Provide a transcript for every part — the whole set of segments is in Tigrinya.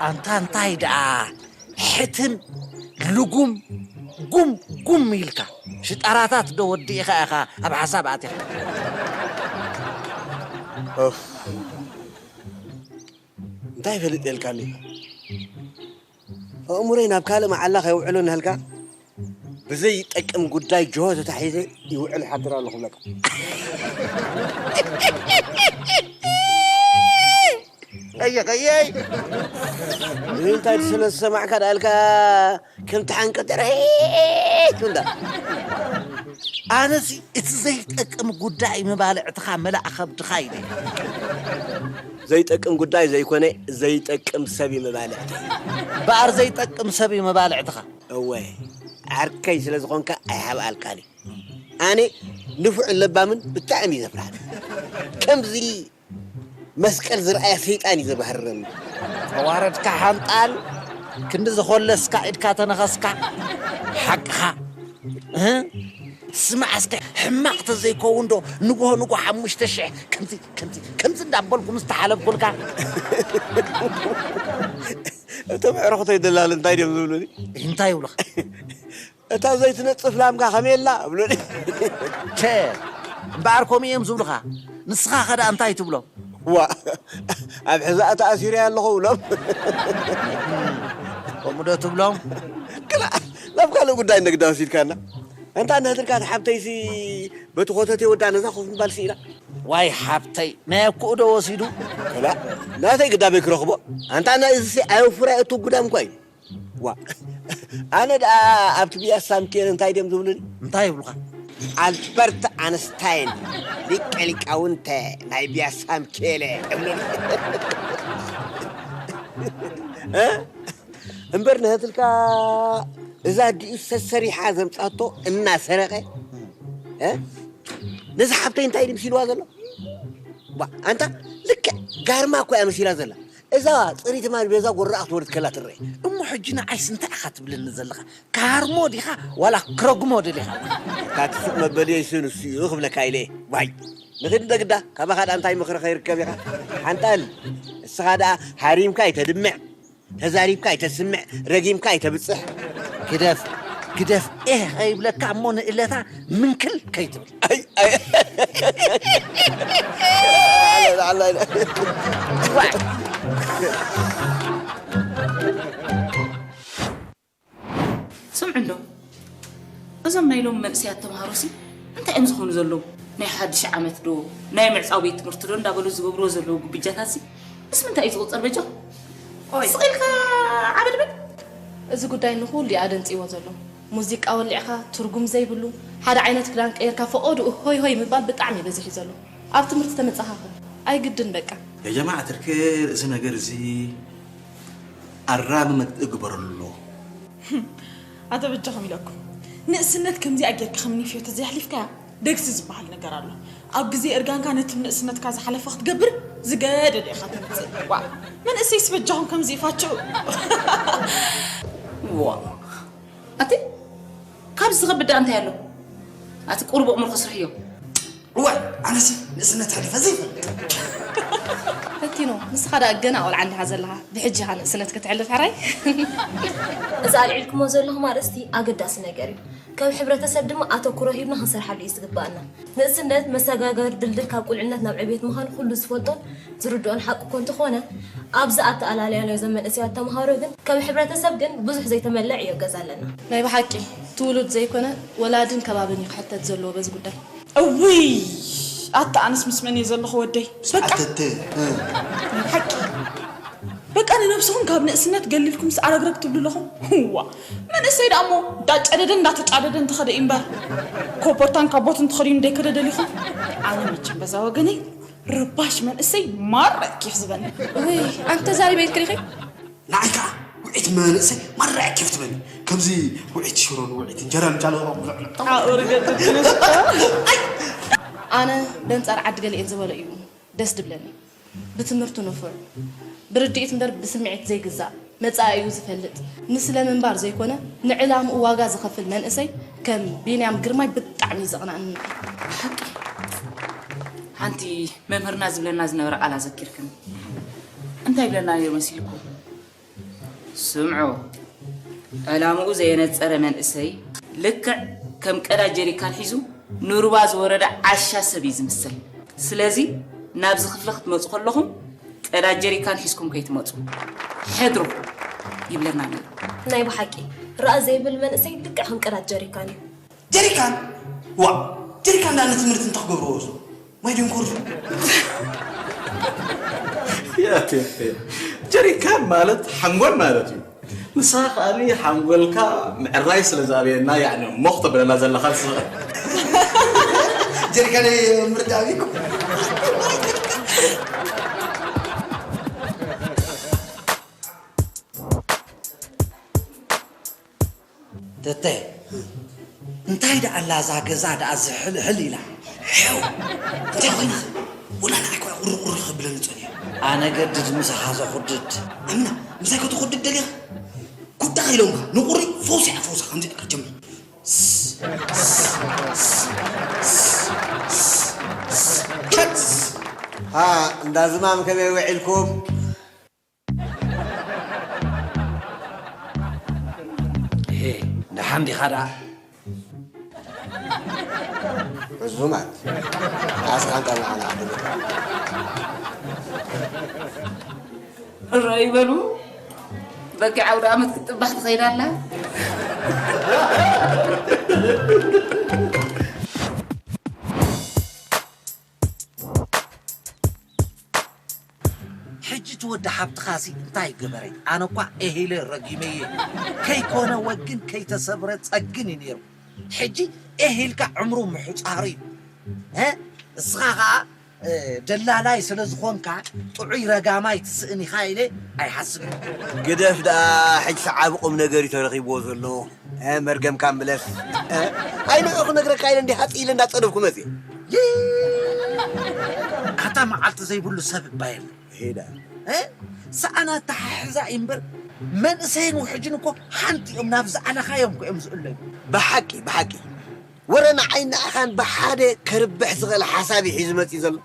ኣንታ እንታይ ደኣ ሕትም ልጉም ጉም ጉም ኢልካ ሽጣራታት ዶ ወዲእኻ ኢኻ ኣብ ሓሳብ ኣቲኻ? ኦፍ፣ እንታይ ፈሊጠልካኒ? ኣእምሮይ ናብ ካልእ መዓላ ከየውዕሎ እናሃልካ ብዘይጠቅም ጉዳይ ጅሆ ተታሒዘ ይውዕል ሓድር ኣለኹ ብለካ። ቀየ ቀየይ እንታይ ስለ ዝሰማዕካ ዳልካ ከም ተሓንቀጠረ እንዳ ኣነሲ እቲ ዘይጠቅም ጉዳይ መባልዕትኻ መላእ ከብድኻ ኢለ። ዘይጠቅም ጉዳይ ዘይኮነ ዘይጠቅም ሰብ እዩ መባልዕቲ። በኣር ዘይጠቅም ሰብ እዩ መባልዕትኻ። እወ፣ ዓርከይ ስለ ዝኾንካ ኣይሓብኣልካን እዩ። ኣነ ንፉዕን ለባምን ብጣዕሚ እዩ ዘፍርሓኒ። ከምዚ መስቀል ዝረኣየ ሰይጣን እዩ ዘባህርረኒ። ተዋረድካ ሓንጣል፣ ክንዲ ዘኾለስካ ኢድካ ተነኸስካ። ሓቅኻ። እ? ስማዕ እስከ፣ ሕማቕ ተዘይከውን ዶ ንግሆ ንግሆ ሓሙሽተ ሽሕ ከምዚ፣ ከምዚ፣ ከምዚ እንዳበልኩ ምስ ተሓለፍኩልካ? እቶም ዕረኽተይ ደላል እንታይ ድዮም ዝብሉኒ? እንታይ ይብሉኻ? እታ ዘይትነጽፍ ላምካ ከመይ ኣላ? እብሉኒ። ቸ፣ እምበኣር ከምኡ እዮም ዝብሉኻ። ንስኻ ኸ ደኣ እንታይ ትብሎም? ዋ፣ ኣብ ሕዛእ ተኣሲረ ኣለኹ እብሎም። ከምኡ ዶ ትብሎም? ክላ፣ ናብ ካልእ ጉዳይ ንግዳ ወሲድካና። ኣንታ ንህድርካ ሓብተይሲ በቲ ኾተቴ ወዳ ነዛ ኮፍ ምባል ስኢና። ዋይ ሓብተይ፣ ናይ ኣኩኡ ዶ ወሲዱ? ክላ፣ ናተይ ግዳ በይ ክረኽቦ? ኣንታ ናይ እዚሲ ኣየውፍራ እቱ ጉዳም እኳ እዩ። ዋ፣ ኣነ ደኣ ኣብቲ ቢያሳ ምኬለ እንታይ ድዮም ዝብሉኒ? እንታይ ይብሉኻ? ኣልበርት ኣንስታይን ሊቀ ሊቃውንተ ናይ ቢያሳ ምኬለ እብሉኒ። እ? እምበር ንህትልካ እዛ ኣዲኡ ሰሰሪሓ ዘምጻቶ እናሰረቐ፣ እ? ነዚ ሓብተይ እንታይ ድምሲልዋ ዘሎ? ዋ፣ ኣንታ ልክዕ ጋርማ እኮ እያ መሲላ ዘላ። እዛ ጽሪት ማል ቤዛ ጎራኣ ክትወርድ ከላ ትረአ። እሞ ሕጂ ንዓይስ እንታይ ኢኻ ትብለኒ ዘለኻ? ካርሞ ዲኻ ዋላ ክረግሞ ደሊኻ? እታ ትስቕ መበልየይሲ ንሱ እዩ ክብለካ ኢለ። ዋይ፣ ንኺድ እንደ ግዳ፣ ካባኻ ደኣ እንታይ ምኽሪ ከይርከብ ኢኻ? ሓንጣል፣ እስኻ ደኣ ሃሪምካ ኣይተድምዕ፣ ተዛሪብካ ኣይተስምዕ፣ ረጊምካ ኣይተብጽሕ። ግደፍ፣ ግደፍ፣ ኤህ ከይብለካ እሞ ንእለታ ምንክል ከይትብል። ኣይ፣ ኣይ። ኣለ፣ ኣለ፣ ኣለ። ስምዑ እንዶ፣ እዞም ናይ ሎም መንእሰያት ተምሃሮሲ እንታይ እዮም ዝኾኑ ዘለዉ? ናይ ሓድሽ ዓመት ዶ፣ ናይ ምዕጻው ቤት ትምህርቲ ዶ እንዳበሉ ዝገብርዎ ዘለዉ ግብጃታትሲ ምስ ምንታይ እዩ ዝቑጸር በጃኹም? ኦይ። ስቕ ኢልካ ዓበድ በል። እዚ ጉዳይ ንኹሉ እዩ ኣደንጺዎ ዘሎ። ሙዚቃ ወሊዕካ ትርጉም ዘይብሉ፣ ሓደ ዓይነት ክዳን ቀይርካ ፈቐድኡ ሆይ ሆይ ምባል ብጣዕሚ እዩ በዚሑ ዘሎ። ኣብ ትምህርቲ ተመጻኻኸ? ኣይግድን በቃ። يا جماعة الخير، እዚ ነገር እዚ ኣራሚ መግቢ እግበረሉ። ኣቶ በጃኹም ኢለኩም፣ ንእስነት ከምዚኣ ጌርካ ከም ንፍዮ ተዘይኣሕሊፍካያ ደግሲ ዝበሃል ነገር ኣሎ። ኣብ ግዜ እርጋንካ ነቲ ንእስነትካ ዝሓለፈ ክትገብር ዝገደደ ኢኻ ተምጽእ። ዋ፣ መንእሰይስ በጃኹም ከምዚ ይፋችዑ። ዋ፣ ኣቲ ካብዚ ዝኸብድ ደኣ እንታይ ኣሎ? ኣቲ ቁሩብ ኣእምሮኻ ስርሕዮ። እዋይ፣ ኣነሲ ንእስነት ሕሊፈ ዘይፈልጥ። ፈቲኖ፣ ንስኻ ደኣ ገና ቆልዓ እንዲኻ ዘለኻ፣ ብሕጂ ኢኻ ንእስነት ከተሕልፍ ሕራይ? እዚ ኣልዒልኩሞ ዘለኹም ኣርእስቲ ኣገዳሲ ነገር እዩ። ከም ሕብረተሰብ ድማ ኣተኩሮ ሂብና ክንሰርሓሉ እዩ ዝግባኣና። ንእስነት መሰጋገሪ ድልድል ካብ ቁልዕነት ናብ ዕቤት ምዃኑ ኩሉ ዝፈልጦን ዝርድኦን ሓቂ እኮ እንተኾነ፣ ኣብዚ ኣተኣላልያ ናይዞም መንእሰያት ተምሃሮ ግን ከም ሕብረተሰብ ግን ብዙሕ ዘይተመልአ ዕዮ ገዛ ኣለና። ናይ ብሓቂ እቲ ውሉድ ዘይኮነ ወላድን ከባብን እዩ ክሕተት ዘለዎ በዚ ጉዳይ። እውይ! ኣታ ኣነስ ምስ መን እየ ዘለኹ ወደይ? በቃ! ኣተተ፣ እ። ናይ ብሓቂ! በቃ ንነብስኹም ካብ ንእስነት ገሊልኩም ምስ ኣረግረግ ትብሉ ኣለኹም? እዋ! መንእሰይ ደኣ እሞ እንዳጨደደን እንዳተጫደደን እንተኸደ እዩ እምበር። ኮቦርታን ካቦትን ተኸዲኑ ደይከደ ደሊኹም? ኣነ መቸም በዛ ወገነይ ረባሽ መንእሰይ ማራ እዩ ኬፍ ዝበኒ። ውይ፣ ኣንቲ ተዛሪበ ኢልክልኺ? ንዓይ ከዓ ውዒት መንእሰይ ማራ እያ ኬፍ ትበኒ። ከምዚ ውዒት ሽሮን ውዒት እንጀራን ጃለባ ብልዕልዕ። ኣብኡ ርገጽ ትንሽ። ኣይ! ኣነ በንጻር ዓዲ ገሊኤን ዝበሎ እዩ ደስ ድብለኒ። ብትምህርቱ ንፉዕ፣ ብርድኢት እምበር ብስምዒት ዘይግዛእ፣ መጻኢኡ ዝፈልጥ፣ ንስለ ምንባር ዘይኮነ ንዕላምኡ ዋጋ ዝኸፍል መንእሰይ ከም ቢንያም ግርማይ ብጣዕሚ እዩ ዘቕንኣኒ። ብሓቂ ሓንቲ መምህርና ዝብለና ዝነበረ ቃል ኣዘኪርክኒ። እንታይ ይብለና ነይሩ መሲልኩም? ስምዑ፣ ዕላምኡ ዘየነጸረ መንእሰይ ልክዕ ከም ቀዳጅ ጀሪካን ሒዙ ንሩባ ዝወረደ ዓሻ ሰብ እዩ ዝምስል። ስለዚ ናብዚ ክፍሊ ክትመጹ ከለኹም ቀዳጅ ጀሪካን ሒዝኩም ከይትመጹ፣ ሕድሩ ይብለና ነይሩ። ናይ ብሓቂ ርኣ ዘይብል መንእሰይ ልክዕ ከም ቀዳጅ ጀሪካን እዩ። ጀሪካን ዋ ጀሪካን ዳኣ ንትምህርቲ እንተክገብርዎ ዞ ማይ ድዮም ኮርፉ ያቴቴ ጀሪካን ማለት ሓንጎል ማለት እዩ። ንስኻ ከኣኒ ሓንጎልካ ምዕራይ ስለ ዝኣብየና ያዕኒ ሞኽ ተብለና ዘለኻ ንስኻ። ጀሪካን ምርዳእ ኣቢኩም ተተ እንታይ ደኣ ኣላ እዛ ገዛ ደኣ ዝሕልሕል ኢላ። ሕው እንታይ ኮይንኺ? ወላ ንዓይ ኮ ቁሪ ቁሪ ክብለኒ ጸኒሑ። ኣነ ገድድ ምሳኻ ዘኹድድ። ኣምና ምሳይ ከተኹድድ ደሊኻ? ኩዳ ከይሎምካ ንቁሪ ፈውሲ እያ ፈውሳ ከምዚ ኢልካ ጀምር። ሃ እንዳ ዝማም ከመይ ውዒልኩም? እሄ ደሓን ዲኻ ደኣ? ዕዙማት ኣስሓንካ ንዓና ዓዲ እረ ይበሉ በጊዕ ኣውደ ኣመት ክትጥባሕ ትኸይድ ኣላ። ሕጂ እቲ ወዲ ሓብትኻሲ እንታይ ገበረ? ኣነ እኳ ኤሂለ ረጊመየ። ከይኮነ ወግን ከይተሰብረ ጸግን እዩ ነይሩ። ሕጂ ኤህ ኢልካ ዕምሩ ምሕጻሩ እዩ። እ? እስኻ ኸኣ እ፣ ደላላይ ስለ ዝኾንካ ጥዑይ ረጋማይ ትስእን ኢኻ ኢለ ኣይሓስብን። ግደፍ ደኣ ሕጅስ ዓቢ ቁምነገር እዩ ተረኺብዎ ዘሎ። እ፣ መርገምካ ምለስ። እ፣ ኣይ ንዑ ክነግረካ ኢለ እንዲየ ሃጽ ኢለ እንዳጸደፍኩ መጽየ። ኣታ መዓልቲ ዘይብሉ ሰብ እባ የለን። ሄዳ። እ፣ ሰኣን ኣተሓሕዛ እዩ እምበር መንእሰይን ውሕጅን እኮ ሓንቲ እዮም፣ ናብ ዝኣለኻዮም እኮ እዮም ዝእለዩ። ብሓቂ ብሓቂ ወረ ንዓይ ንዓኻን ብሓደ ከርብሕ ዝኽእል ሓሳብ እዩ ሒዙ መፂኡ ዘሎ።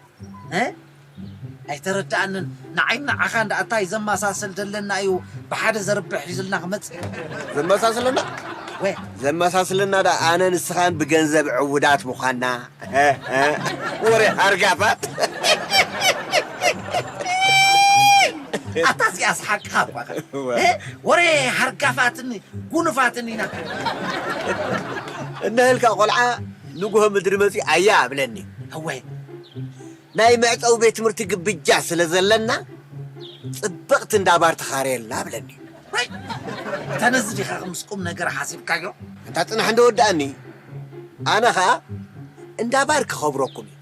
እ? ኣይተረድኣንን። ንዓይ ንዓኻን ደኣ እንታይ ዘመሳስል ዘለና እዩ ብሓደ ዘርብሕ ሒዙልና ክመጽእ? ዘመሳስለና? ወ ዘመሳስለና ደኣ ኣነ ንስኻን ብገንዘብ ዕውዳት ምዃንና። ወረ ሃርጋፋት። ኣታ እዚኣስ ሓቅኻ እኳ። ወረ ሃርጋፋትን ጉኑፋትን ኢና። እነህልካ ቆልዓ ንጉሆ ምድሪ መፂ ኣያ ኣብለኒ። እወ ናይ መዕፀዊ ቤት ትምህርቲ ግብጃ ስለ ዘለና ፅብቕቲ እንዳባር ተኻረየልና ኣብለኒ። ወይ ተነዚ ዲኻ ምስ ቁም ነገር ሓሲብካዮ? እንታ ፅናሕ እንደወዳእኒ ኣነ ኸዓ እንዳባር ክኸብረኩም እዩ።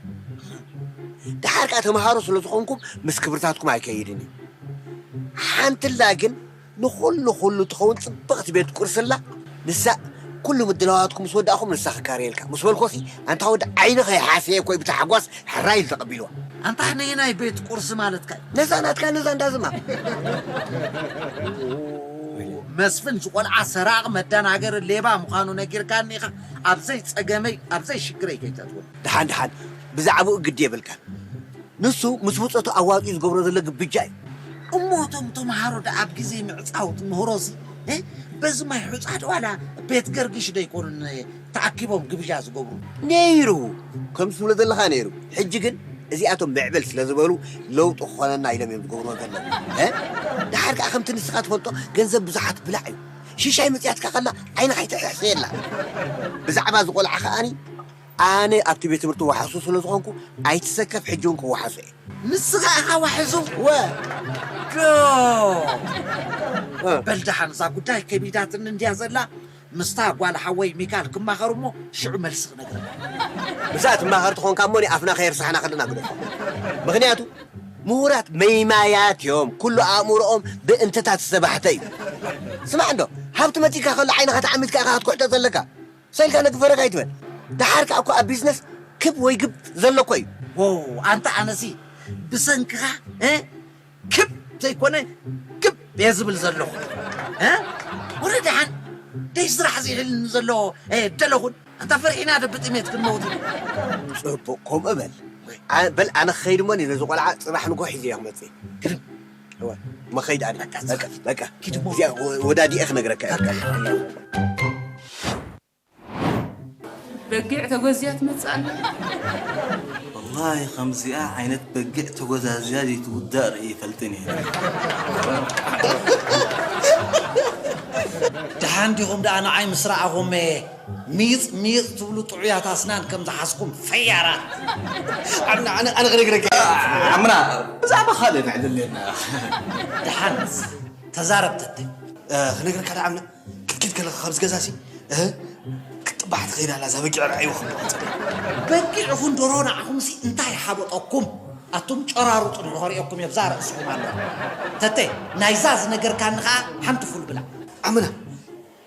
ደሓር ከዓ ተምሃሮ ስለ ዝኾንኩም ምስ ክብርታትኩም ኣይከይድን እዩ። ሓንትላ ግን ንኹሉ ኩሉ ትኸውን ጽብቕቲ ቤት ቁርሲ ኣላ። ንሳ ኩሉ ምድላዋትኩም ምስ ወዳእኹም ንሳ ክካረየልካ ምስ በልኮሲ ኣንታ ወዲ ዓይኒ ከይሓሰየ እኮ እዩ ብታሕጓስ ሕራይ ኢሉ ተቐቢልዋ። ኣንታ ነየናይ ቤት ቁርሲ ማለትካ እዩ? ነዛ ናትካ ነዛ እንዳ ዝማም። መስፍን ዝቆልዓ ሰራቒ መደናገሪ ሌባ ምዃኑ ነጊርካኒ ኢኻ። ኣብዘይ ጸገመይ ኣብዘይ ሽግረይ ከይተእትወኒ። ደሓን ደሓን ብዛዕባኡ ግዲ የብልካን። ንሱ ምስ ብጾቱ ኣዋጺኡ ዝገብሮ ዘሎ ግብጃ እዩ። እሞ እቶም ተምሃሮ ደኣ ኣብ ግዜ ምዕጻው ትምህሮሲ እ በዚ ማይ ሑጻ ዶ ዋላ ቤት ገርግሽ ዶ ኣይኮኑን ተኣኪቦም ግብዣ ዝገብሩ? ነይሩ ከምዚ ትብሎ ዘለኻ ነይሩ። ሕጂ ግን እዚኣቶም ምዕብል ስለ ዝበሉ ለውጢ ክኾነና ኢሎም እዮም ዝገብርዎ ዘለዉ። እ ደሓር ከኣ ከምቲ ንስኻ ትፈልጦ ገንዘብ ብዙሓት ብላዕ እዩ። ሽሻይ መጺኣትካ ከላ ዓይንኻ ኣይትሕሕሰየላ። ብዛዕባ እዚ ቆልዓ ከኣኒ ኣነ ኣብቲ ቤት ትምህርቲ ዋሕሱ ስለ ዝኾንኩ ኣይትሰከፍ ሕጂ እውን ክወሓሶ እየ። ንስኻ ኢኻ ዋሕሱ? ወ። ዶ። በል ደሓን እዛ ጉዳይ ከቢዳትኒ እንድያ ዘላ ምስታ ጓል ሓወይ ሚካል ክማኸር እሞ ሽዑ መልሲ ክነግረካ። ምስኣ ትማኸር ትኾንካ እሞ ንኣፍና ከየርሳሕና ከለና ግደፎ። ምኽንያቱ ምሁራት መይማያት እዮም። ኩሉ ኣእምሮኦም ብእንተታት ዝተባሕተ እዩ። ስማዕ እንዶ ሃብቲ መጺእካ ከሎ ዓይንኻ ተዓሚትካ ኢኻ ክትኩሕቶ ዘለካ። ሰልካ ነግፈረካ ኣይትበል። ደሓር ከኣ እኮ ኣብ ቢዝነስ ክብ ወይ ግብ ዘሎ እኮ እዩ። ዎው ኣንታ ኣነሲ ብሰንክኻ እ ክብ ዘይኮነ ግብ እየ ዝብል ዘለኹ እ ወረ ደሓን ደይ ስራሕ ዘይሕልኒ ዘሎ እ ደለኹን ኣንታ ፈሪሕና ዶ ብጥሜት ክንመውት ኢና። ጽቡቕ ከምኡ በል። ኣ- በል ኣነ ክኸይድ እሞ ነዚ ቆልዓ ጽባሕ ንግሆ ሒዘዮ ክመጽእ። ግርም እዋ፣ መኸይድ ኣነ። በቃ፣ በቃ፣ በቃ። ኪድ እሞ። እዚኣ ወ-፣ ወዳዲኤ ክነግረካ እየ። በቃ። በጊዕ ተጎዝያ ትመጽእ ኣላ። ወላሂ፣ ከምዚኣ ዓይነት በጊዕ ተጎዛዝያ ዘይትውዳእ ርእየ ይፈልጥን እየ። ደሓን ዲኹም ደኣ ንዓይ ምስ ረኣኹም፣ ሚጽ ሚጽ ትብሉ ጥዑያት ኣስናን ከም ዝሓዝኩም ፈያራት። ኣነ፣ ኣነ፣ ኣነ ክነግረካ። ዓምና፣ ብዛዕባ ካልእ ነዕልል ኣለና። ደሓን ተዛረብ ተተይ። እ፣ ክነግረካ ደኣ ዓምና፣ ክትከይድ ከለኻ ካብዚ ገዛሲ፣ እ፣ ክትጥባሕ ትኸይድ ኣላ፣ እዛ በጊዕ ርኣይዋ ከም ትቐጽል። በጊዕ ይኹን ደሮ ንዓኹምሲ እንታይ ሓበጠኩም? ኣቱም ጨራሩጡ ንኸርእየኩም እየ ብዛ ርእስኹም ኣሎ። ተተይ፣ ናይዛ ዝነገርካኒ ኸኣ ሓንቲ ፉል ብላ። ዓምና፣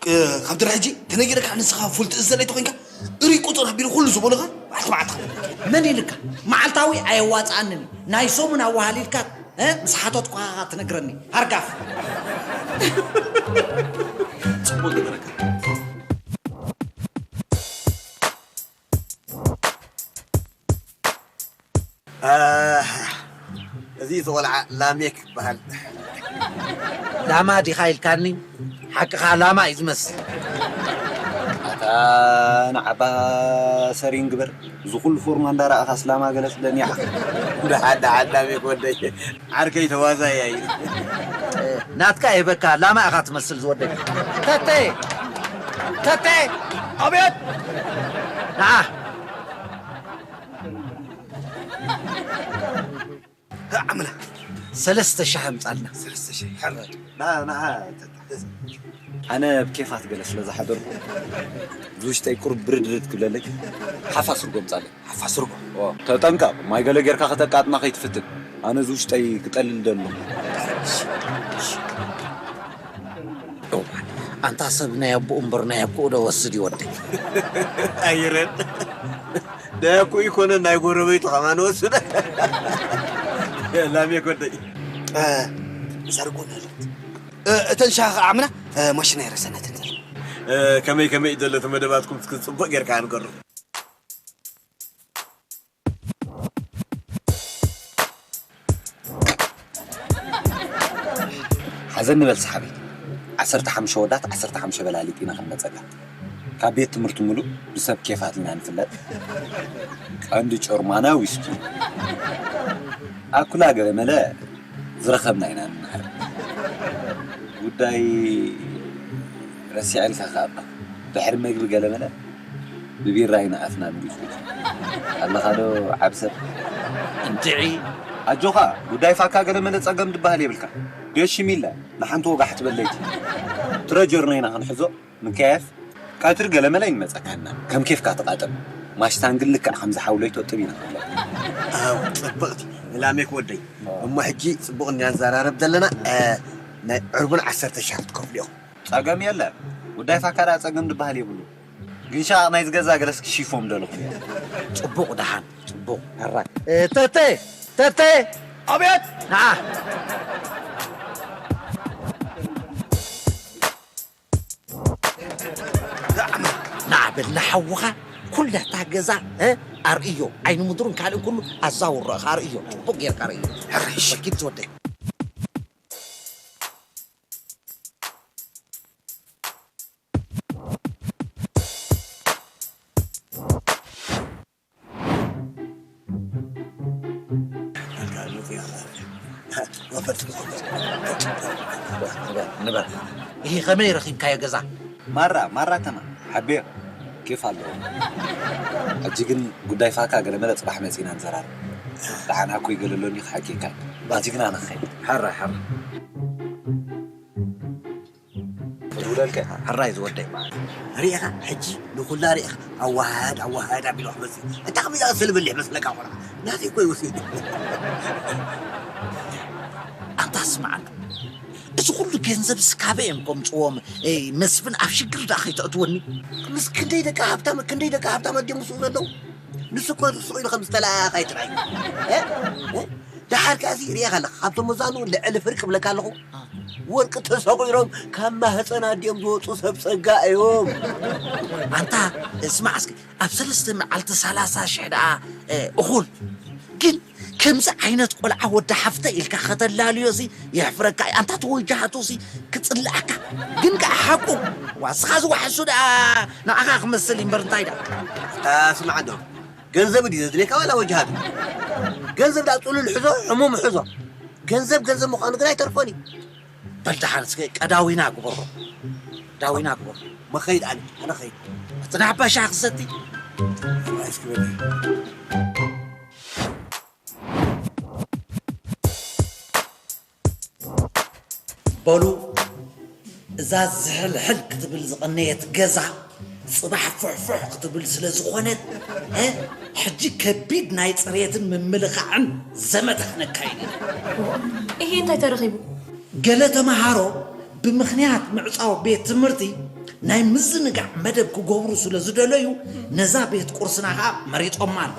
እ፣ ካብ ድሕሪ ሕጂ ተነጊረካ ንስኻ ፉል ትእዘለይ ተኾይንካ፣ እሪ ቁጽር ኣቢሉ ኩሉ ዝበሉኻ መዓልቲ መዓልቲ ክብል። መን ኢልካ? መዓልታዊ ኣየዋጽኣንን እዩ። ናይ ሰሙን ኣዋሃሊልካ፣ እ፣ ምስ ሓተትኩኻ ትነግረኒ። ሃርጋፍ። ጽቡቕ ገበረካ። ኣህ፣ እዚ እቲ ቆልዓ ላሜክ ይበሃል። ላማ ዲኻ ኢልካኒ? ሓቅኻ ላማ እዩ ዝመስል። ኣታ ንዓባ ሰሪን ግበር። እዚ ኩሉ ፎርማ እንዳረኣኻስ ላማ ገለ ትብለኒ ኢኻ? ደሓን፣ ደሓን ላሜክ ወደይ። ዓርከይ ተዋዛያይ እዩ። ናትካ ይህበካ፣ ላማ ኢኻ ትመስል ዝወደይ። ተቴ! ተቴ! ኣቤት! ንዓ! ዓምና። ሰለስተ ሻሂ ኣምጻልና። ሰለስተ ሻሂ። ሕረ። ና፣ ና፣ ኣነ ኣብ ኬፋት ገለ ስለ ዝሓደርኩ፣ እዚ ውሽጠይ ቁሩብ ብርድርድ ክብለለይ፣ ሓፋ ስርጎ ኣምጻለይ። ሓፋ ስርጎ? ኦ፣ ተጠንቀቕ፣ ማይ ገለ ጌርካ ከተቃጥና ከይትፍትን። ኣነ እዚ ውሽጠይ ክጠልል ደሎ። እዋን፣ ኣንታ ሰብ ናይ ኣቦኡ እምበር ናይ ኣቦኡ ዶ ወስድ ይወደይ? ኣይረን። ናይ ኣቦኡ ይኮነ ናይ ጎረቤቱ ከማን ወስደ። ላሜ ኮደይ። እ፣ እዛ ርጎ ናለት። እ፣ እተን ሻኻ ዓምና፣ እ፣ ማሽና ይረሰናት እንተ። እ፣ ከመይ ከመይ ደለ ተመደባትኩም እስኪ ጽቡቕ ጌርካ ኣንገሩ። ሓዘን ንበል ሰሓቢ። ዓሰርተ ሓሙሽተ ወዳት ዓሰርተ ሓሙሽተ በላሊጥ ኢና ክንመጸካ። ካብ ቤት ትምህርቲ ሙሉእ ብሰብ ኬፋት ኢና ንፍለጥ። ቀንዲ ጮርማና ዊስኪ። ኣኩላ ገለ መለ ዝረኸብና ኢና ንመሃር። ጉዳይ ረሲዐልካ ከኣ እባ። ድሕሪ መግቢ ገለ መለ ብቢራ ኢና ኣፍና ንጉጽጉጽ። ኣለኻ ዶ ዓቢ ሰብ? እንድዒ። ኣጆኻ፣ ጉዳይ ፋካ ገለ መለ ጸገም ድበሃል የብልካ። ዴሺ ሚላ፣ ንሓንቲ ወጋሕ ትበል ለይቲ። ትረጀርና ኢና ክንሕዞ፣ ምክያፍ፣ ቀትሪ ገለ መለ ይመጸካና። ከም ኬፍካ ተቓጠም። ማሽታን ግን ልክዕ ከምዚ ሓው ለይቶ ጥብ ኢና ክንብለካ። ኣው፣ ጽብቕቲ። ላሜክ ወደይ። እሞ ሕጂ ጽቡቕ እንዲና ንዘራረብ ዘለና፣ እ፣ ናይ ዕርቡን ዓሰርተ ሻሕ ክትከፍሉ ኢኹም። ጸገም የለን። ጉዳይ ፋካ ደኣ ጸገም ድበሃል የብሉ። ግን ሻቕ ናይ ዝገዛ ገለስ ክሺፎም ደለኹም። ጽቡቕ ደሓን፣ ጽቡቕ። ሕራይ። እ፣ ተተ፣ ተተ! ኣቤት! ንዓ። ንዓ በል ንሓውኻ ኩላታ ገዛ፣ እ፣ ኣርእዮ። ዓይኒ ምድሩን ካልእን ኩሉ ኣዛውሮ ኢኻ ኣርእዮ። ጽቡቕ ጌርካ ኣርእዮ። ሕራይ። ወኪል ትወደይ። ንበር፣ ንበር። ይሄ ከመይ ረኺብካዮ ገዛ? ማራ፣ ማራ ተማ፣ ሓቤ ኬፍ ኣለዎ። ሕጂ ግን ጉዳይ ፋካ ገለ መለ ጽባሕ መጺና ንዘራረብ። ደሓን ኣኩይ ገለ ኣሎኒ ክሓኪካ። ሕጂ ግን ኣነ ክኸይድ። ሓራ፣ ሓራ። ዝውለልከ? ሕራይ ዝወደይ። ርኢኻ፣ ሕጂ ንኹላ ርኢኻ። ኣዋሃድ፣ ኣዋሃድ ኣቢሉ ክመጽእ። እንታይ ከመይ ዝኣመሰለ በሊሕ መስለካ ቆልዓ? ናተይ እኮ ይወስድ። ኣንታ ስምዓኒ። እዚ ኩሉ ገንዘብ ስካበ እዮም ከምጽዎም። ኤይ፣ መስፍን ኣብ ሽግር ደኣ ከይተእትወኒ። ምስ ክንደይ ደቂ ሃብታም፣ ክንደይ ደቂ ሃብታም ኣድዮም ምስኡ ዘለዉ? ንሱ እኮ ስቕ ኢሉ ከም ዝተለኣኣኻ እዩ ጥራይ። እ? እ? ደሓር ከኣ እዚ ርኢኻ ኣለኻ፣ ካብቶም መዛኑ ልዕሊ ፍርቂ እብለካ ኣለኹ። ወርቂ ተሰቑሮም ካብ ማህፀን ኣዲኦም ዝወፁ ሰብ ፀጋ እዮም። ኣንታ ስማዕ እስኪ፣ ኣብ ሰለስተ መዓልቲ ሰላሳ ሽሕ ደኣ፣ እ፣ እኹል። ግን ከምዚ ዓይነት ቆልዓ ወዲ ሓፍተ ኢልካ ከተላልዮ ሲ የሕፍረካ እዩ። ኣንታ ተወጃሃቱ ሲ ክጽልኣካ። ግን ከኣ ሓቁ። ዋ፣ እስኻ ዝወሓሱ ደኣ ንዓኻ ክመስል እዩ እምበር እንታይ ደኣ? ኣታ ስማዕ ዶ፣ ገንዘብ ድዩ ዘድልየካ ዋላ ወጃሃቱ? ገንዘብ ደኣ ጽሉል ሕዞ፣ ሕሙም ሕዞ። ገንዘብ ገንዘብ ምዃኑ ግን ኣይተርፎን እዩ። በል ደሓን እስከ ቀዳዊና ግበሮ። ዳዊና ግበሮ። መኸይድ ኣነ፣ ኣነ ኸይድ። እቲ ናባሻ ክሰቲ። እስኪ በል። በሉ፣ እዛ ዝሕልሕል ክትብል ዝቐነየት ገዛ ጽባሕ ፍሕፍሕ ክትብል ስለ ዝኾነት፣ እ፣ ሕጂ ከቢድ ናይ ጽሬትን ምምልኻዕን ዘመተ ክነካይድ ኢና። እሂ፣ እንታይ ተረኺቡ? ገለ ተመሃሮ ብምኽንያት ምዕጻው ቤት ትምህርቲ ናይ ምዝንጋዕ መደብ ክገብሩ ስለ ዝደለዩ፣ ነዛ ቤት ቁርስና ኸኣ መሪጾማ ኣለዉ።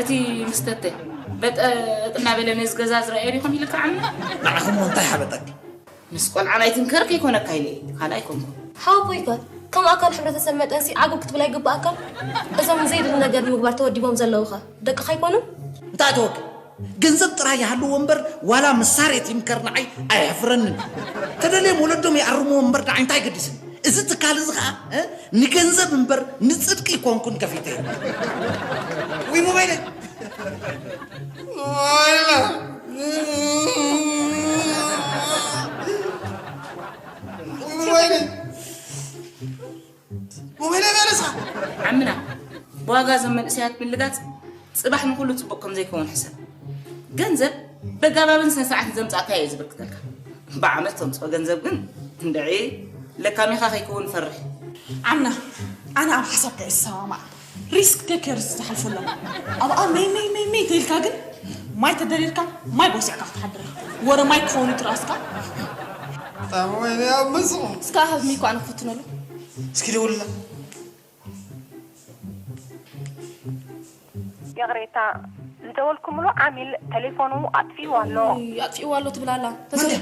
እቲ ምስ ተተ በጠጥ እናበለ ነዚ ገዛ ዝረኣየ ዲኹም ኢልካ ዓምና? ንዓኹም እንታይ ሓበጠኪ? ምስ ቆልዓ ናይ ትንከር ከይኮነካ ኢለ እየ፣ ካልእ ኣይኮንኩን። ሓወቦይከ ከም ኣካል ሕብረተሰብ መጠንሲ ዓገብ ክትብል ኣይግብኣካን? እዞም ንዘይድሊ ነገር ንምግባር ተወዲቦም ዘለዉኸ ደቅኻ ኣይኮኑን? እንታይ ተወኪ? ገንዘብ ጥራይ ይሃልዎ እምበር ዋላ ምሳሬት ይምከር ንዓይ ኣየሕፍረንን። ተደልዮም ወለዶም ይኣርምዎ እምበር ንዓይ እንታይ ገዲስን? እዚ ትካል እዚ ኸኣ፣ እ፣ ንገንዘብ እምበር ንጽድቂ ኣይኮንኩን ከፊተ። ወይ ሞባይለይ። ሞባይለይ። ሞባይለይ መለሳ። ዓምና፣ ብዋጋ እዞም መንእሰያት ምልጋጽ ጽባሕ ንኹሉ ጽቡቕ ከም ዘይከውን ሕሰብ። ገንዘብ በጋባብን ስነ ስርዓትን ዘምጻእካዮ እዩ ዝብርክተልካ። ብዓመት ተምጽኦ ገንዘብ ግን እንድዒ ለካሚኻ ከይከውን ፈርሕ። ዓምና፣ ኣነ ኣብ ሓሳብካ እየ ዝሰማማዕ። ሪስክ ቴከርስ ዝሓልፈሎም። ኣብኣ መይ መይ መይ መይ ተይልካ ግን ማይ ተደሪርካ ማይ ጎሲዕካ ክትሓድር ኢኻ። ወረ ማይ ክኸውን እዩ ትርኣስካ። ታሞ ወይኔ ኣብ መስቑ። እስካ ሃብኒ እኮ ኣነ ክፍትነሉ። እስኪ ደውልላ። ይቕሬታ፣ ዝደወልኩምሉ ዓሚል ቴሌፎኑ ኣጥፊኡ ኣሎ። እይ፣ ኣጥፊኡ ኣሎ ትብል ኣላ። መን ድያ?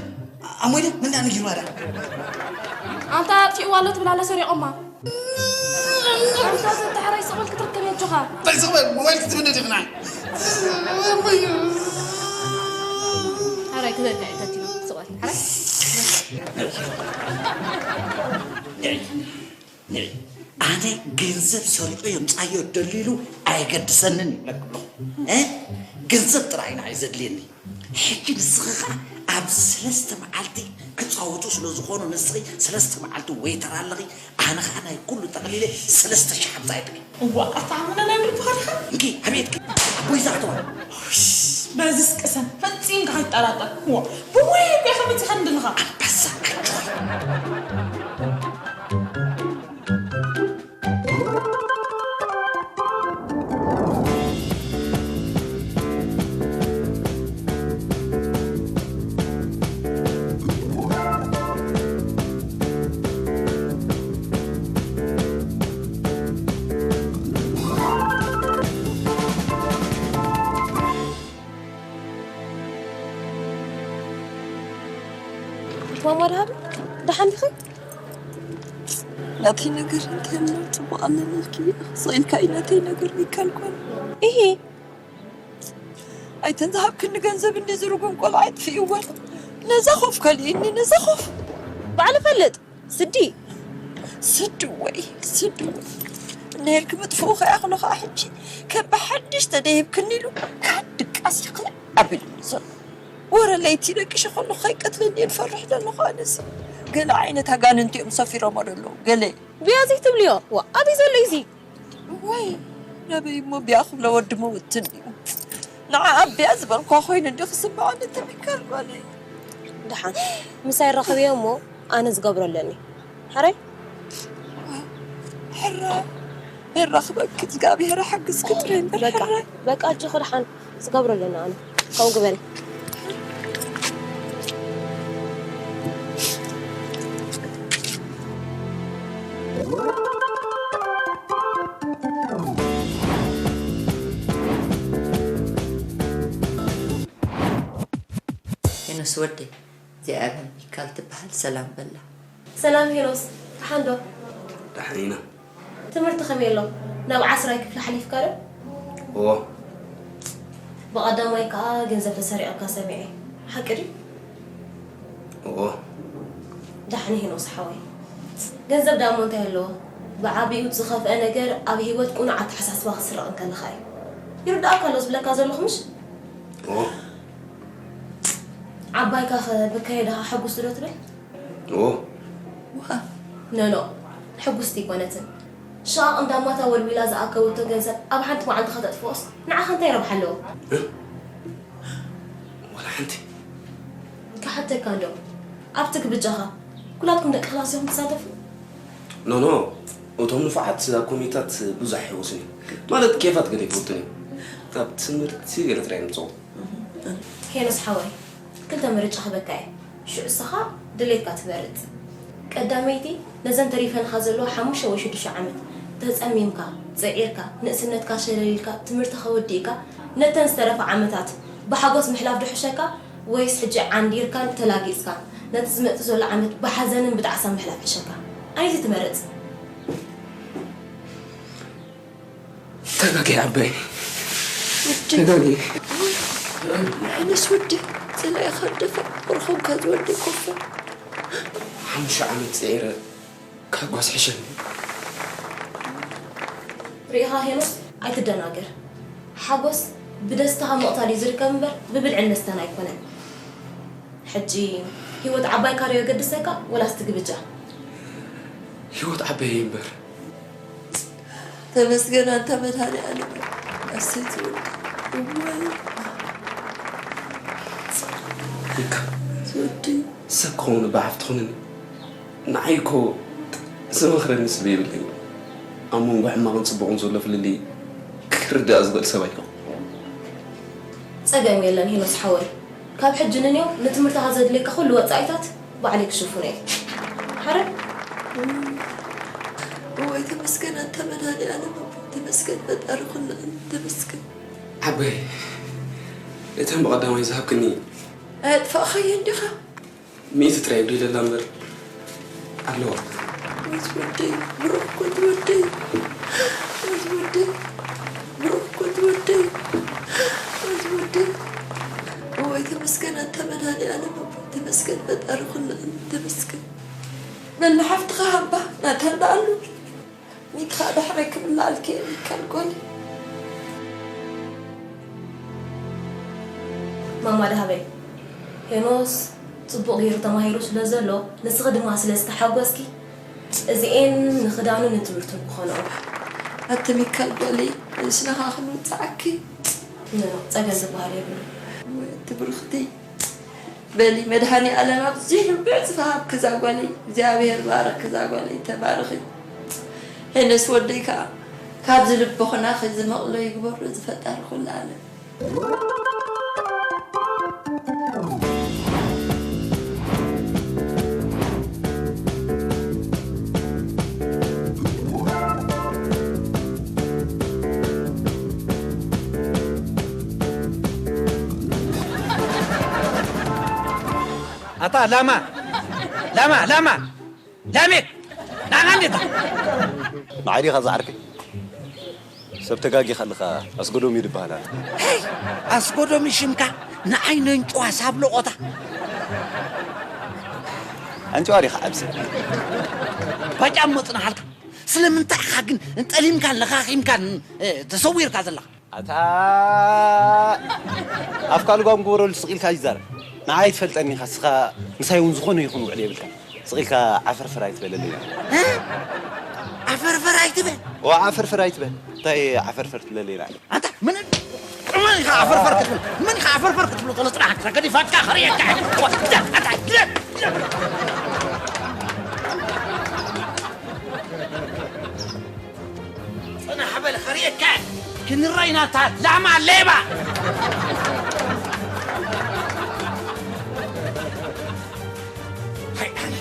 ኣሞይ ድያ? መን ድያ ነጊርዋ ድያ? ኣንታ ኣጥፊኡ ኣሎ ትብል ኣላ፣ ሰሪቖማ። ኣንታ ተተሓራይ ስቕ በል ክትርከብ እያ ኣጆኻ። እንታይ ስቕ በል? ሞባይል ክትብኒ ዲኺ ንዓይ? ሓራይ ክበልዕ እዩ ተቲኖ። ስቕ በል፣ ሓራይ። ኣነ ገንዘብ ሰሪቑ የምጻዮ ደሊሉ ኣየገድሰንን ይብለኪ ኣለኹ። እ? ገንዘብ ጥራይ ንዓይ ዘድልየኒ። ሕጂ ንስኺ ኸኣ ኣብዚ ሰለስተ መዓልቲ ክጻወቱ ስለ ዝኾኑ ንስኺ ሰለስተ መዓልቲ ወይተር ኣለኺ፣ ኣነ ኸኣ ናይ ኩሉ ጠቕሊለ ሰለስተ ሽሕ ሓምሳ እየ። እዋ፣ ኣታ ኣሙና ናይ ምርኩኻ ዲኻ? እንኪ፣ ኣቤትኪ፣ ኣቦይ ዛዕተዋ። በዚስ ቅሰን፣ ፈጺምካ ከይትጠራጠር። እዋ፣ ብሞያ እኮ ኢኻ መጺኻ ንድልኻ። ኣንበሳ፣ ኣጆኻ። ማማ ደሃብ፣ ደሓን ዲኺ? ናተይ ነገር እንታይ እሞ ጽቡቕ ኣለለልኪ? ስቕ ኢልካ እዩ ናተይ ነገር ይካል ኮነ። እሂ። ኣይተን ዝሃብክኒ ገንዘብ እንዲ ዝርጉም ቆልዓ ኣይጥፍእወን። ነዛ ኾፍ ከልእኒ፣ ነዛ ኾፍ። ባዕሉ ፈልጥ፣ ስዲ። ስድወይ፣ ስድወይ። እንሄልኪ ምጥፍኡ ከይኣኽሎ ኸዓ ሕጂ ከም ብሓድሽ ተደሂብክኒ ኢሉ ካብ ድቃስ ይኽላእ ኣቢሉኒ ዘሎ። ወረ ለይቲ ደቂሸ ከለኹ ከይቀትለኒ እየ ዝፈርሕ ዘለኹ ኣነሲ። ገለ ዓይነት ኣጋንንቲ እዮም ሰፊሮሞ ዘለዉ፣ ገለ። ብያ ዘይትብልዮ፣ ዋ፣ ኣበይ ዘሎ እዩ እዚ? እዋይ፣ ናበይ እሞ ቢያ ክብሎ ወዲ መውትን እዩ። ንዓ ኣቢያ ዝበልኳ ኮይኑ እንዲ ክስምዓኒ ተሚካር ጓለይ። ደሓን ምሳይ ራኸብዮ እሞ ኣነ ዝገብሮ ኣለኒ። ሕራይ? ሕራይ፣ የራኽበኪ እግዚኣብሔር ሓግዝኪ ጥራይ እምበር በቃ፣ ሕራይ። በቃ፣ ኣጆኺ ደሓን። ዝገብሮ ኣለና ኣነ። ከምኡ ግበሪ። ሄኖስ ወደይ፣ እዚኣ ሚካል ትበሃል፣ ሰላም በላ። ሰላም ሄኖስ፣ ደሓን ዶ? ደሓን ኢና። ትምህርቲ ከመይ ኣሎ? ናብ ዓስራይ ክፍሊ ሓሊፍካ ዶ? እዎ፣ ብቐዳማይ ከኣ ገንዘብ ተሰሪቐካ ሰሚዐ። ሓቂ ድዩ? እዎ። ዳሕኒ ሄኖስ ሓወይ። ገንዘብ ደኣ እሞ እንታይ ኣለዎ? ብዓቢኡ ዝኸፍአ ነገር ኣብ ህይወት ቅኑዕ ኣተሓሳስባ ክትስረቕ እንከለኻ እዩ። ይርድኣካ ኣሎ ዝብለካ ዘለኹ ምሽ? እዎ። ዓባይካ ኸ ብካየዳኻ ሕጉስቲ ዶ ትብል? እዎ። ዋ፣ ኖ፣ ኖ፣ ሕጉስቲ ኣይኮነትን። ሽቓቕ እንዳማታ ወልዊላ ዝኣከበቶ ገንዘብ ኣብ ሓንቲ መዓልቲ ከተጥፍኦስ ንዓኻ እንታይ ረብሓ ኣለዎ? እ? ዋላ ሓንቲ። ክሓተካ እንዶ፣ ኣብቲ ግብጃኻ ኩላትኩም ደቂ ክላስ ኢኹም ትሳተፉ? ኖ፣ ኖ፣ እቶም ንፉዓት ኩሚታት ብዙሕ ኣይሕወሱን እዮም። ማለት ኬፋት ገለ ይፈልጡን እዮም። ካብ ትምህርቲ ገለ ጥራይ እዮም ዝጸውዑ። ሄኖስ ሓወይ፣ ክልተ ምርጫ ክህበካ እየ። ሽዑ ንስኻ ድሌትካ ትመርጽ። ቀዳመይቲ፣ ነዘን ተሪፈንኻ ዘለዋ ሓሙሽተ ወይ ሽዱሽተ ዓመት ተጸሚምካ፣ ጽዒርካ፣ ንእስነትካ ሸለል ኢልካ፣ ትምህርትኻ ወዲእካ፣ ነተን ዝተረፋ ዓመታት ብሓጎስ ምሕላፍ ዶ ሕሸካ፣ ወይስ ሕጂ ዓንዲርካን ተላጊጽካን ነቲ ዝመጽእ ዘሎ ዓመት ብሓዘንን ብጣዕሳን ምሕላፍ ሕሸካ? ኣየነይቲ ትመርጽ? ተጋጊ ዓባይ። ወዲ። ተጋጊ። ንዕንስ ወዲ፣ ጽላኢኻ ደፋ፣ ቁርኹም ከዚ ወዲ ኮፈ። ሓሙሽተ ዓመት ጽዒረ፣ ካብ ጓስ ሕሸኒ። ርኢኻ ሄኖስ፣ ኣይትደናገር። ሓጎስ ብደስታኻ ምቕታል እዩ ዝርከብ እምበር፣ ብብልዕን መስተን ኣይኮነን። ሕጂ ህይወት ዓባይካ ዶ የገድሰካ፣ ወላስ ትግብጃ? ህይወት ዓባይ እምበር። ተመስገን ኣንታ መድሃኒኣለም። ኣሰይ ዝወዲ። እዋይ። ይካ። ዝወዲ። ሰብ ክኸውን እባ ሓፍቲ ኹንኒ። ንዓይ እኮ ዝመኽረኒ ሰብ የብለይን። ኣብ መንጎ ሕማቕን ጽቡቕን ዘሎ ፍልልይ ክርዳእ ዝኽእል ሰብ ኣይኮንኩን። ጸገም የለን ሄኖስ ሓወይ። ካብ ሕጂ ንኔው ንትምህርትኻ ዘድልየካ ኩሉ ወጻኢታት ባዕለይ ክሽፍኖ እየ። ሓረ? እዋይ ተመስገን ኣንታ መድሃኒኣለም ኣቦ። ተመስገን ፈጣሪ ኩሉ ዓለም። ተመስገን። ዓበይ፣ እተን ብቐዳማይ ዝሃብክኒ ኣየጥፋእኻየን ዲኻ? ሚእቲ ጥራይ ይጉድለላ እምበር ኣለዋ። ወዝ ወደይ፣ ብሩኽ ኮት ወደይ። ወዝ ወደይ፣ ብሩኽ ኮት ወደይ። ወዝ ወደይ። እዋይ ተመስገን ኣንታ መድሃኒኣለም ኣቦ፣ ተመስገን ፈጣሪ ኩሉ ዓለም፣ ተመስገን። በል ንሓፍትኻ ሃባ፣ ናታ እንዳ ኣሉ። ሚትኻ ዳሕረይ ክብላልኪ ሚካል ጎኒ። ማማ ደሃበይ፣ ሄኖስ ጽቡቕ ገይሩ ተማሂሩ ስለ ዘሎ፣ ንስኺ ድማ ስለ ዝተሓጎስኪ፣ እዚኤን ንኽዳኑ ንትምህርቱን ክኾኖ። ኣቲ ሚካል ጎሊ፣ ንስለኻ ክንውጽዓኪ። ኖ፣ ኖ፣ ጸገም ዝበሃል የብሉን። ወይ፣ እቲ ብርኽቲ። በሊ፣ መድሃኒ ኣለም ኣብዚሑ ብዕጽፊ ሃብኪ እዛ ጓለይ። እግዚኣብሔር ባርኽኪ እዛ ጓለይ፣ ተባረኺ። ሄነስ ወደይ ከኣ ካብዚ ልቦኽናኺ ዝመቕሎ ይግበሮ እዚ ፈጣሪ ኩሉ ኣለም። ኣታ ላማ፣ ላማ፣ ላማ፣ ላሜ፣ ናና እንዴታ። ንዓይ ዲኻ ዝዓርከይ? ሰብ ተጋጊኻ ኣለኻ፣ ኣስጎዶም እዩ ዝበሃል ኣነ። ሄይ! ኣስጎዶም እዩ ሽምካ፣ ንዓይ ነንጭዋ ሳብ ለቖታ። ኣንጭዋ ዲኻ ዓብሲ? ባጫ እሞ ጽናሓልካ። ስለምንታይ ኢኻ ግን ጠሊምካን ለኻኺምካን፣ እ፣ ተሰዊርካ ዘለኻ? ኣታ ኣፍካ ልጓም ግበረሉ፣ ስቕ ኢልካ ይዛረብ። ንዓይ ትፈልጠኒ ኢኻ፣ ንስኻ ምሳይ እውን ዝኾነ ይኹን ውዕል የብልካን። ስቕ ኢልካ ዓፈርፈር ኣይትበለለይ። እ? ዓፈርፈር ኣይትበል። ኦ፣ ዓፈርፈር ኣይትበል። እንታይ ዓፈርፈር ትብለለይ ንዓይ? ኣንታ ምን፣ ምን ኢኻ ዓፈርፈር ክትብል? ምን ኢኻ ዓፈርፈር ክትብሎ ዘሎ? ጽናሕ፣ ገዲፋትካ ከርእየካ። ኣታ፣ ግደ፣ ግደ። ጽናሕ በል፣ ከርእየካ። ክንረይ ናታ ላማ ሌባ። ሃይ፣ ኣነ።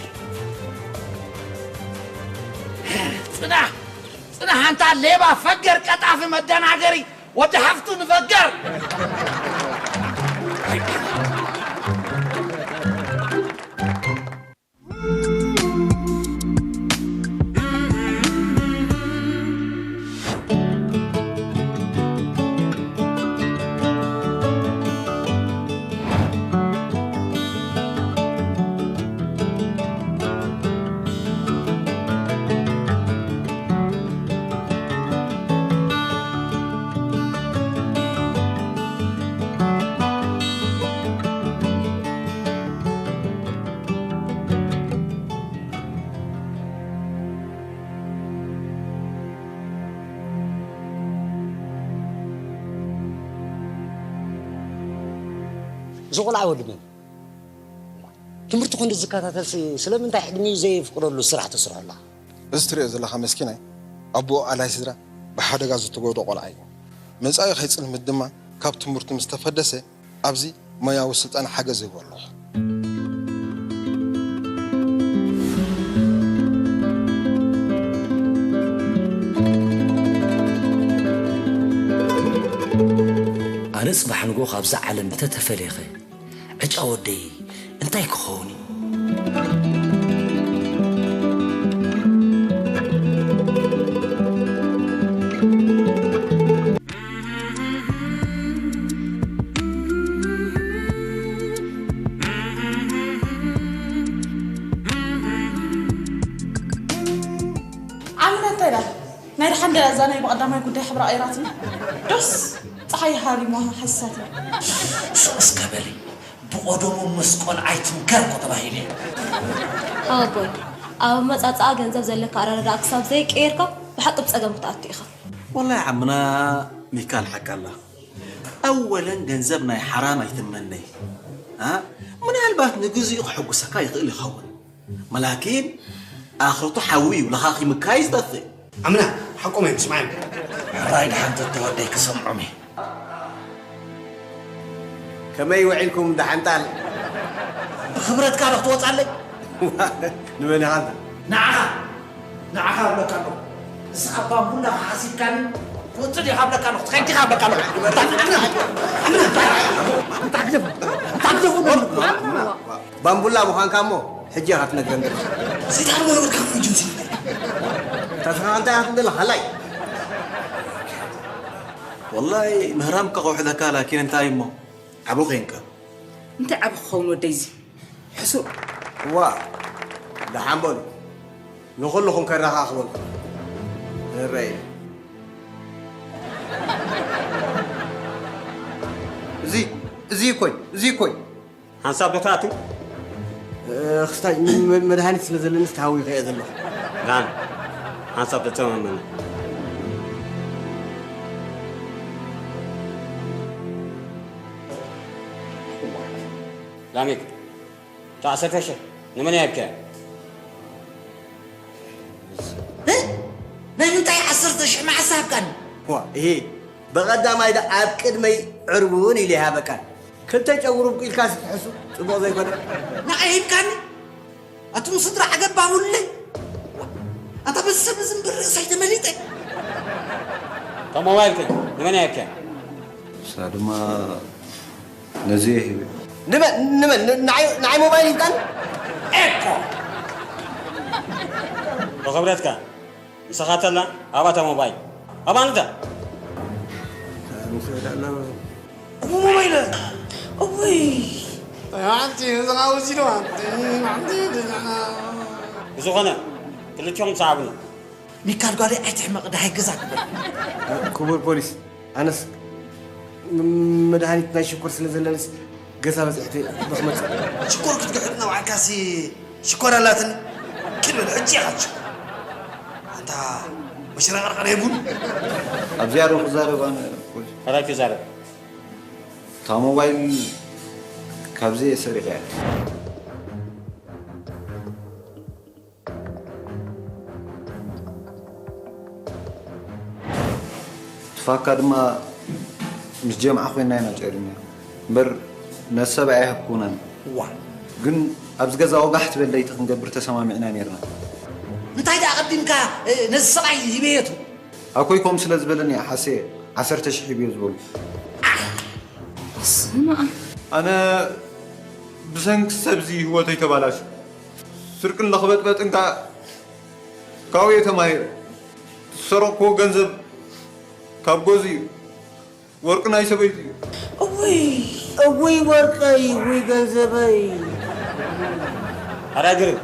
ጽናሕ፣ ጽናሕ ኣንታ ሌባ፣ ፈገር፣ ቀጣፊ፣ መደናገሪ፣ ወዲ ሓፍቱ ንፈገር። እዚ ቆልዓ ወዲ መን? ትምህርቱ ክንዲ ዝከታተልሲ ስለምንታይ ዕድሚኡ ዘየፍቅደሉ ስራሕ ተስርሖ ኣለኻ? እዚ ትሪኦ ዘለኻ መስኪናይ ኣቦኡ ኣላይ ስድራ ብሓደጋ ዝተጎድኦ ቆልዓ እዩ። መጻኢ ከይጽልምት ድማ ካብ ትምህርቱ ምስ ተፈደሰ ኣብዚ ሞያዊ ስልጠና ሓገዝ ይህቦ ኣለኹ። ኣነ ጽባሕ ንግሆ ካብዛ ዓለም እንተተፈልየኸ ዕጫ ወደይ እንታይ ክኸውን እዩ? ዓምና እንታይ ኢላ? ናይ ደሓን ድያ እዛ ናይ ብቐዳማይ ጉዳይ ሕብራ ቀይራትኒ? ዶስ ጸሓይ ሃሪማ ሓሲሳትኒ? ስቕ እስከ በሊ። ብቐደሙ ምስ ቆልዓ ኣይትምከር እኮ ተባሂሉ እዩ። ኣቦይ፣ ኣብ ኣመጻጽኣ ገንዘብ ዘለካ ኣረዳድኣ ክሳብ ዘይቀየርካ ብሓቂ ብጸገም ክትኣቱ ኢኻ። ወላሂ ዓምና ሚካል ሓቂ ኣላ። ኣወለን ገንዘብ ናይ ሓራም ኣይትመነይ። ኣ? ምናልባት ንግዚኡ ከሐጉሰካ ይኽእል ይኸውን። መላኪን ኣኽርቱ ሓዊ እዩ፣ ለኻኺምካ እዩ ዝጠፍእ። ኣምና፣ ሓቆም እዮም፣ ስምዓዮም። ሕራይ ደሓን ተተወደይ ክሰምዖም እየ። ከመይ ውዒልኩም ደሓን ጣል? ብኽብረትካ ዶ ክትወጻለይ? ንመን ኢኻ ኣንታ? ንዓኻ፣ ንዓኻ እብለካ ኣለኹ። ንስኻ ባምቡላ ሓሲብካኒ፣ ትወጽእ ዲኻ እብለካ ኣለኹ፣ ትኸይድ ዲኻ እብለካ ኣለኹ። ኣምና፣ ኣምና፣ ኣምና፣ ኣምና፣ ኣምና፣ ኣምና፣ ኣምና፣ ኣምና፣ ኣምና፣ ኣምና፣ ኣምና፣ ኣምና፣ ኣምና፣ ኣምና፣ ኣምና፣ ባምቡላ ምዃንካ እሞ ሕጂ ኢኻ ትነግረኒ ዘለኻ። ሰይጣን ወረበርካ እኮ ጅንሲ። ተስፋ እንታይ ኢኻ ትብል ዘለኻ? ሃላይ። ወላሂ ምህራምካ ከውሕደካ፣ ላኪን እንታይ እሞ? ዓቢ ኮይንካ። እንታይ ዓቢ ክኸውን ወደይ እዚ? ሕሱር። እዋ፣ ደሓን በሉ። ንኹልኹም ከረኻኽበልኩም። እረይ። እዚ፣ እዚ እኮይ፣ እዚ እኮይ። ሓንሳብ ዶ ትኣቱ? እ፣ ክስታይ፣ ም-፣ ም-፣ መድሃኒት ስለ ዘለኒ ዝተሃዊኸ እየ ዘለኹ። ዳን፣ ሓንሳብ ተተማመነ። ላሚክ፣ እታ ዓሰርተ ሽሕ ንመን እያ ሂብካያ? እ? ናይ ምንታይ ዓሰርተ ሽሕ መዓስ ሃብካኒ? ዋ፣ እሂ፣ ብቐዳማይ ዶ ኣብ ቅድመይ ዕርቡን ኢለ ይሃበካ። ክልተ ጨጉሩ ኣብቂልካ ስትሕሱ ጽቡቕ ዘይኮነ። ንዓይ ሂብካኒ? ኣቱም ስድራ ዓገብ ባቡለይ። ኣታ በዚ ሰብ እዚ እምበር ርእሰይ ተመሊጠ። እታ ሞባይል ከ ንመን እያ ሂብካያ? ንሳ ድማ ነዚ እየ ሂበ። ንመን፣ ንመን፣ ን-፣ ንዓይ፣ ንዓይ ሞባይል ሂብካኒ? ኤኮ! ብኽብረትካ፣ ንስኻ ተላ፣ ሃባ እታ ሞባይል። ሃባ ንታ። ኣታ ንስኻ ዳላ። እሞ ሞባይል! እውይ! ሓንቲ፣ እዛ ውዚ ዶ ሓንቲ፣ ሓንቲ፣ ብዝኾነ፣ ክልቲኹም ሰዓቡኒ። ሚካል ጓለይ ኣይትሕመቕ፣ ደሃይ ገዛ ክበል። ክቡር ፖሊስ፣ ኣነስ ም-፣ መድሃኒት ናይ ሽኮር ስለ ዘለንስ ገዛ በጺሕቲ ዶ ክመጽእ? ሽኮር ክትግሕጥ ነባዕካሲ ሽኮር ኣላትን ክብል ሕጂ ኢኻ ትሽኮር። ኣንታ መሽረቐርቐር የቡን። ኣብዚኣ ዶ ክዛረብ ኣነ ፖሊስ? ካልኣይ ክዛረብ። እታ ሞባይል ካብዚ እየ ሰሪቐያ። ትፋካ ድማ ምስ ጀምዓ ኮይና ኢና ጨሪምና እምበር ነቲ ሰብኣይ ኣይሃብኩናን። እዋ። ግን ኣብዚ ገዛ ወጋሕ ትብል ለይቲ ክንገብር ተሰማሚዕና ነይርና። እንታይ ደኣ ኣቐዲምካ፣ እ፣ ነዚ ሰብኣይ ሂበየቱ? ኣኮይ ከምኡ ስለ ዝበለኒ እየ ሓስየ ዓሰርተ ሽሕ ሂብዮ ዝበሉ። ስማ። ኣነ ብሰንኪ ሰብዚ ህይወተይ ተባላሹ። ስርቅን ለኽበጥበጥን ከኣ ካብኡ እየ ተማሂረ። ዝሰረቕክዎ ገንዘብ ካብ ገዝኡ እዩ። ወርቂ ናይ ሰበይቱ እዩ። እውይ! እውይ ወርቀይ፣ እውይ ገንዘበይ። ኣራግርም፣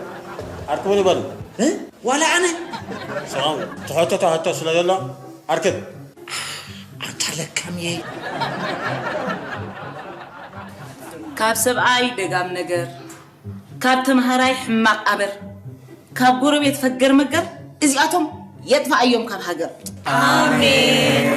ኣርክቡኒ በሉ። እ? ዋላ ኣነ? ስቕ ትሕቶ ትሕቶ ስለ ዘሎ፣ ኣርክብ። ኣንታ ለካም እየ። ካብ ሰብኣይ ደጋም ነገር፣ ካብ ተምሃራይ ሕማቕ ኣምር፣ ካብ ጎረቤት ፈገር መገር፣ እዚኣቶም የጥፍኣዮም ካብ ሃገር። ኣሜን።